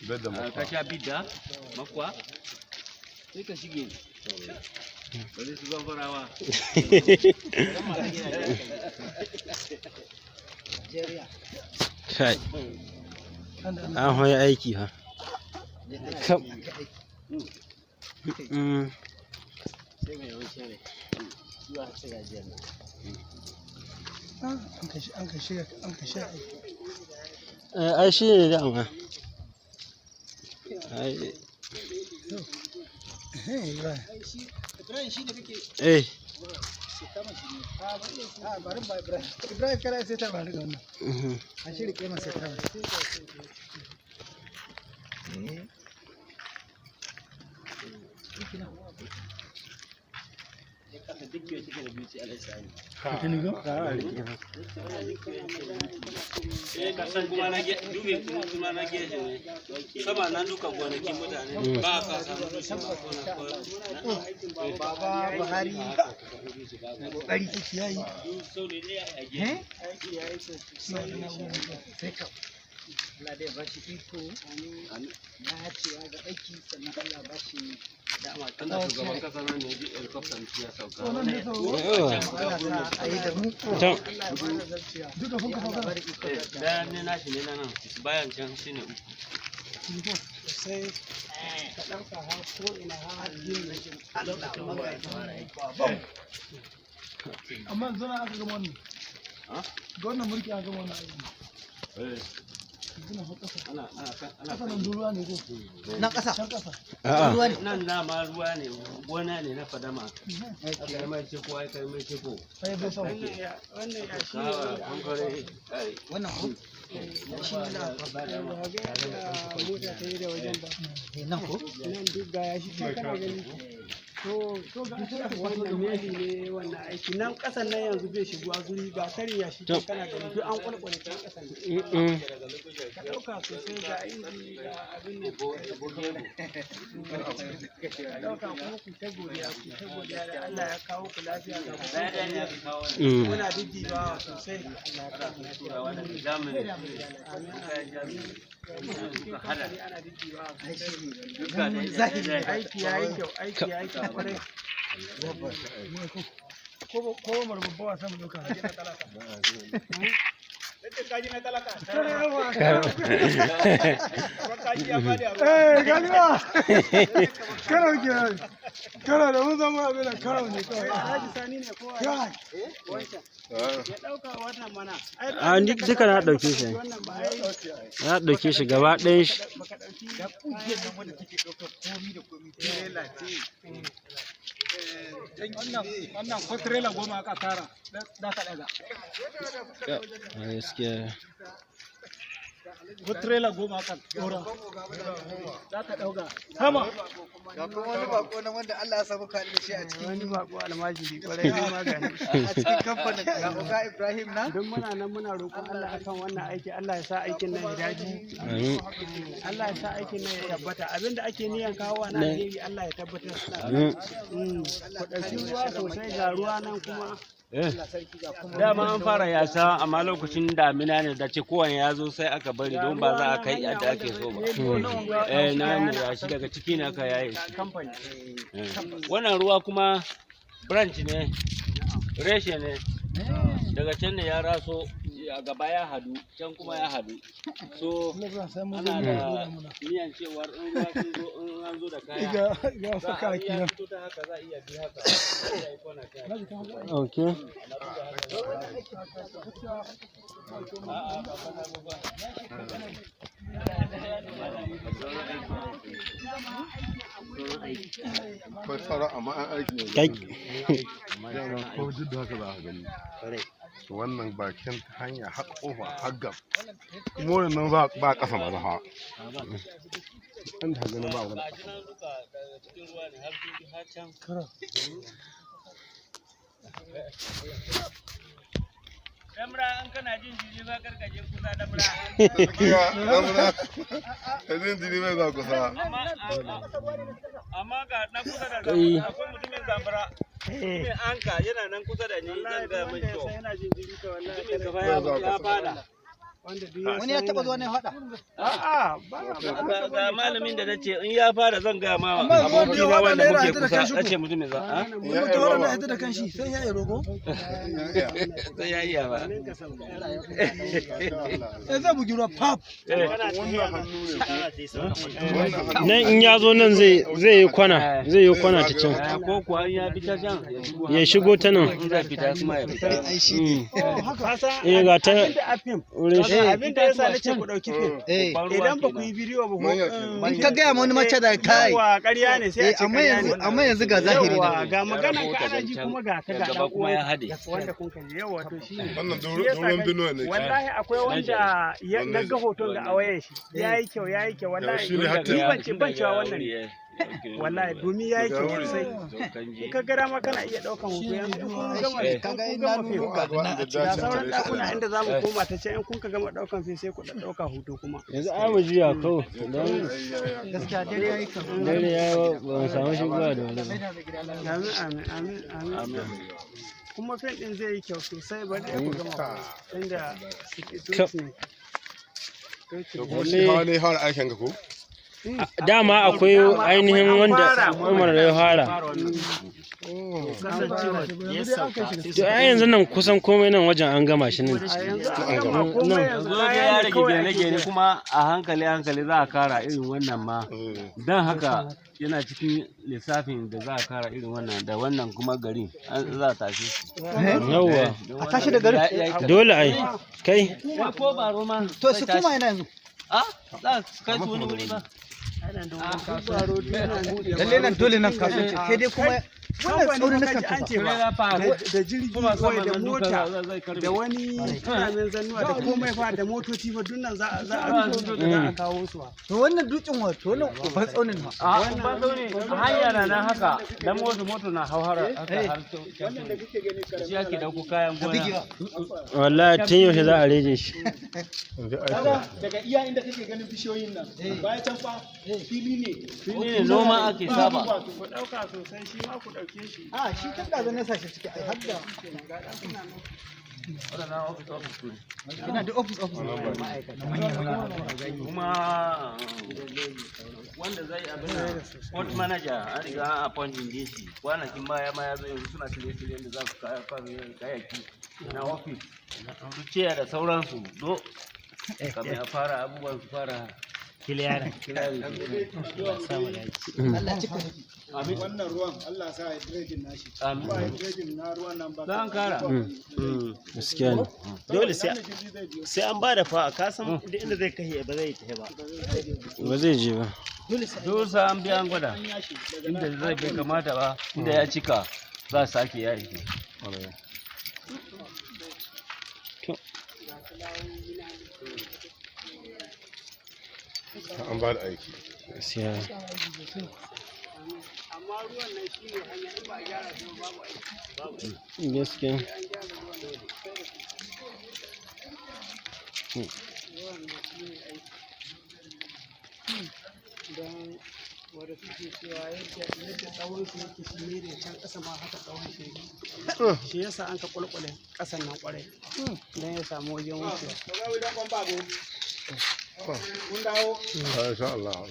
Bidda Ka makwa. Sha Bidda Makwa, sai ka shige bari su Zamfarawa. Kai. An hoyi aiki fa. Kam. Sai mai yawanci ne zuwa ta gajiyar nan. An ka shiga an ka sha aiki. Eh, ai shi ne dama. Ai, Eh, Ibrahim. Ibrahim shi ne kake eh, A bari ba Ibrahim. Ibrahim kana sai ta bari ga wannan. A shi rike masa ta. Kasa duk yau take da beauty alai. Ka ni go? Eh, kasan kuma na dube kuma na gefe ne sama nan, duka gonakin mutane ba ka samu dutse ba ko na ko. Baba Buhari kokari. Aiki yayi. Sau ne a gefe. Aiki yayi sosai. Sai ka Allah dai ba shi iko na cewa ga aiki, sannan Allah ba shi dama. Tunda shugaban kasa nan ne ji helicopter ya sauka. Wannan ne sau. Yawa. Allah sa a yi da mu. Can. Allah ya bada zarciya. Duka sun kafa Allah kana. bada iko Eh, zarciya. daya ne nashi ne na nan, bayan can shine uku. Sai ka ɗauka har ko ina har gini. Amma yanzu na aka gama wannan. Ga wannan mulki aka gama wannan aiki. Yanzu na hau ƙasa. Ana ana ana Ƙasa nan duk ruwa ne ko? Nan ƙasa. Can ƙasa. A'a. Ruwa ne. Nan dama ruwa ne, gona ne na fadama. Aka yi mai ciko, aka yi mai ciko. Sai bai sama. Kawa kankare ai. Wannan ko shi ne da Mota ta yi da wajen ba. Eh, nan ko Nan duk ga yashi can kana gani. To ga aka Wannan meli ne wannan aiki nan kasan nan yanzu bai shigowa guri ga tarin yashi can kana gani duk an kwalkwale can kasan nan. Ka ɗauka sosai, ga inji ga abin nan, ka ɗauka kuma ku ta godiya, ku ta godiya da Allah ya kawo ku lafiya ga ku. Daya daya ne aka kawo wannan. Muna diddibawa sosai. Turawa daga Germany, kayan Germany suka hada ana diddibawa sosai. duka da daya daya. Aiki yayi kyau, aiki yayi kyau kwarai. Ko ba babba wasa mu ɗauka. Eh, gani ba. Karau kenan. Karau da mun zama abin da karau ne kawai. Alhaji Sani ne kowa Kai. wancan ya ɗauka wannan mana. Ai, A ni duka na ɗauke shi. wannan ba ai Na ɗauke shi gaba ɗayan shi. baka ɗauki da kungiyar nan wanda take ɗaukar komi da komi, tirela ce. Wannan ko tirela 10 aka tara za ka ɗaga. A gaskiya. Ko tirela 10 aka ɗora za ka ɗauka. Sama. Ga kuma wani bako nan wanda Allah ya samu kaɗi da shi a cikin Wani bako almajiri kwarai ne magani. a cikin kamfanin, ga Oga Ibrahim nan. Don muna nan muna roƙon Allah akan wannan aiki, Allah ya sa aikin nan ya daji. Amin. Allah ya sa aikin nan ya tabbata, abinda ake niyan kawo na alheri Allah ya tabbatar. Amin. Ku ɗauki ruwa sosai, ga ruwa nan kuma. Allah sarki, ga kuma Dama an fara yasa, amma lokacin damina ne da ce kowane ya zo sai aka bari don ba za a kai yadda ake so ba. Eh, na ne yashi daga ciki ne aka yaye shi. Kamfani. Eh. Wannan ruwa kuma branch ne, reshe ne, daga can ne ya raso a gaba ya hadu can, kuma ya hadu. So ana da niyan cewar in ruwa sun zo, in an zo da kaya, Ga za saka a iya kenan. fito ta haka, za a iya bi haka, za a iya yi kwana ta haka. Okay. A'a, ba ba ba ba. Akwai sauran amma an aiki yanzu. Kai. Dama ko duk da haka za ka gani. Wannan bakin hanya har kofa har gab. Kuma wannan ba ba ƙasa ma ha. Inda ka gani ba wani. Gashi nan duka daga cikin ruwa ne har sun har can. Damra, in kana jin jiri ba kar ka je kusa damra. Gaskiya, damuna, yanzu jini bai za kusa. Amma ga na kusa da Kai. Zamfara, akwai mutumin Zamfara. Mutumin Anka yana nan kusa da ni, zan Wallahi gaya duk mai wanda ya kyau. san yana jin jiri to wallahi Mutumin gaba ya fada. Wanda duk ya Wani ya san taba yana zuwa ne faɗa. A'a, ba ba Ga malamin da nace in ya fara zan ga ma Amma ruwan da ya abokina wada wanda naira muke ita da kusa kanshi ko? nace mutumin za a Mun ta wannan ita da kanshi sai ya yi rogo. Sai ya iya ba. Eh, zai bugi ruwa pap. Wannan hannu ne ko? Wannan hannu. Nan in ya zo nan zai yi kwana, zai yi kwana ta can. Ko kuwa in ya bi ta can ya shigo. Ya shigo ta nan. In zai fita kuma ya fita. Mm. Ka san Eh, ga ta abinda a fim. wurin shi. Abinda ya sa nace ku ɗauki fim. Eh. Idan ba ku yi bidiyo ba Manya ko. kenan. In ka gaya ma wani mace da kai. Yawwa, ƙarya ne sai a Eh, ce amma ƙarya yanzu ne. amma yanzu ga zahiri Yawwa, nan. ga maganan ka ana ji kuma ga ka ga Gaba dan kuma ya uwan hade. wanda kun kai yawa, to shi ne. Wannan Shi yasa doron Benue ne. Wallahi akwai wanda ya na ga hoton da a wayan shi yayi kyau, yayi kyau wallahi. Shi ne har Ni ban ce ban cewa wannan ne. Wallahi domin yayi kyau sosai. In ka gara ma kana iya ɗaukan hoto yanzu in kun gama in Kaga kun in gama na fim. nuna ga nan a Ga Dace sauran tare shi. ɗakuna inda za mu koma ta can, in kun ka gama ɗaukan fim sai ku ɗauka hoto kuma. Yanzu ai mu juya kawai don Gaskiya dai yayi kyau. dare ya yi, ba mu samu shigowa da wuri ba. Amin, amin, amin, amin. Kuma fim ɗin zai yi kyau sosai ba dai ku gama ba. Inda Kyau. security ne. To kuma shi hawa ne fara aikin ka ko? Dama akwai ainihin wanda Umar ya fara. To ai yanzu nan kusan komai nan wajen an gama shi nan. A yanzu an gama komai, yanzu Yanzu dai kaya ya ne rage kawai ake gine-gine jira. kuma a hankali hankali za a kara irin wannan ma. Don haka yana cikin lissafin da za a kara irin wannan da wannan kuma garin za a tashi su. Yawwa. A tashi da garin. Dole ai. Kai. Ko ba roma. To su kuma ina yanzu. A za su kai su wani wuri ba. Lalle nan dole nan kasuwanci sai dai kuma wannan tsauri na Kamfanin kan kaji an tufa. ce ba da jirgi wai da mota da wani turamin zannuwa da komai fa da motoci fa duk nan za a kawo su. To wannan dutsen wato wannan uban tsaunin ma. A ban zaune hanya na nan haka dan moto na hauhara haka har wannan da kake gani shi ake dauko kayan gona. Wallahi tun yaushe za a reje shi. Daga iya inda kake ganin bishiyoyin nan baya can fa fili ne. Fili ne, noma ake saba. Ku ɗauka sosai, shi ma ku ɗauke shi. A shi tun da na sa shi ciki ai har da ina da office office. Kuma wanda zai abin nan, port manager an riga an appointing din shi kwanakin baya ma ya zo, yanzu suna shirye-shiryen da za su kayayyaki na office su ciya da sauransu do kamin a fara abubuwan su fara Kiliyara. Allah cika miki. Amin. Wannan ruwan Allah sa ya dredging nashi. Amin. Ba ya dredging na ruwan nan ba. Za an kara. Gaskiya ne. Dole sai an ba da fa ka san duk inda zai kai ba zai tafi ba. Ba zai je ba. Dole sai an biya an gwada inda zai bai kamata ba, inda ya cika za a sake yayi. An ba da aiki. Gaskiya. Amma ruwan nan shi ne hanya, in ba a gyara shi ba babu aiki. Gaskiya. An gyara ruwan nan sai da ruwan nan shi ne aiki. Don wanda suke cewa yadda tsawon su yake shi ne da can ƙasa ma haka tsawon shi yake. Shi yasa an ka ƙwalƙwale ƙasan nan ƙwarai don ya samu wajen wucewa. Mun dawo. Insha Allah.